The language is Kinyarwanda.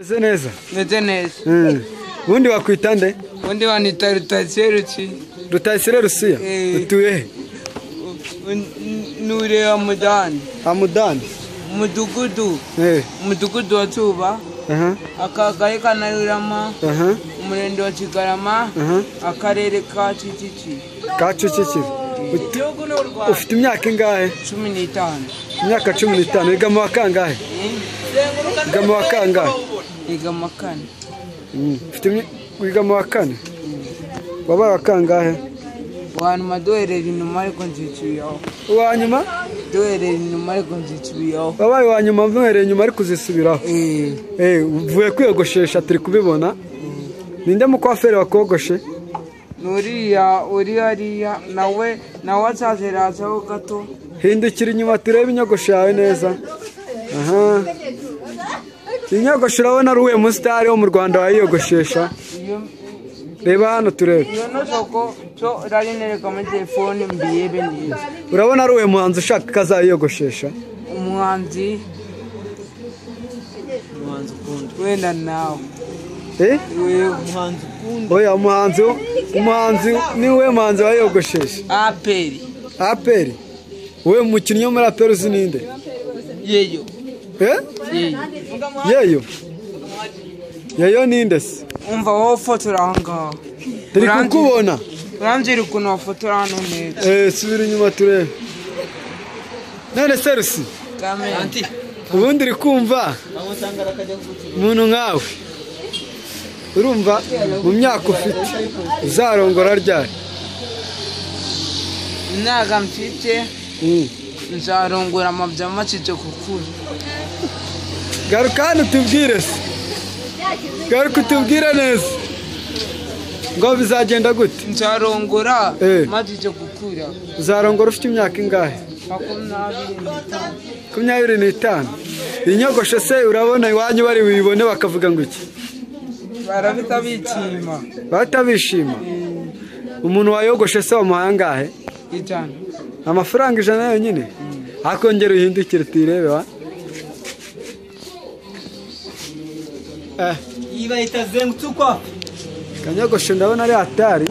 Meze neza. Meze neza. Ubundi wakwita nde? Ubundi wanita Rutayisire Rusiya. Rutayisire Rusiya? Utuye he? Nuriye Hamudani. Hamudani? Umudugudu. Umudugudu wa Tuba. Akagari ka Narurama. Umurenge wa Kigarama. Akarere ka Kicukiro. Ka Kicukiro. Ufite imyaka ingahe? 15. Imyaka 15. Wiga mu wa kangahe? Wiga mu wa kangahe? Wiga mu wa kane. Wiga mu wa kane? Wabaye wa kangahe? Uwa nyuma duherera inyuma ariko nzisubiyeho. Uwa nyuma? Duherera inyuma ariko nzisubiyeho. Wabaye uwa nyuma muhereye inyuma ariko uzisubiraho. Uvuye kwiyogoshesha turi kubibona. Ninde mukwaferi wakogoshe? Nuriya uri hariya nawe azazerazaho gato. Hindukira inyuma turebe inyogosho yawe neza. Aha. Inyogosho urabona ari uwe musitari wo mu Rwanda wayiyogoshesha. Reba hano turebe. Urabona ari uwe muhanzi ushaka ko azayiyogoshesha? Umuhanzi wenda nawe. Oya umuhanzi ni we muhanzi wayogoshesha. Aperi. Aperi. We mukinnyi wo muri Aperi uzi ninde? Yeyo. Yeyo. Yeyo. Yeyo ninde se? Umva wowe ufotora aho ngaho. Turi kukubona. Uranzira ukuntu wafotora hano neza. Subira inyuma turebe. None se Rusi? Ubundi uri kumva umuntu nkawe. Urumva mu myaka ufite uzarongora ryari? Imyaka mfite nzarongora amabya amaze gukura. Garuka hano utubwire se. Garuka utubwire neza. Ngo bizagenda gute? Nzarongora maze gukura. Uzarongora ufite imyaka ingahe? 25. Inyogosho se urabona iwanyu bari bibone bakavuga ngo iki? Barabita bishima. Batabishima. Umuntu wayogoshe se wamuhaye angahe? 100. Amafaranga 100 yonyine? Akongera uhindukire tuyirebe wa. Kanyogosho ndabona ari hatari.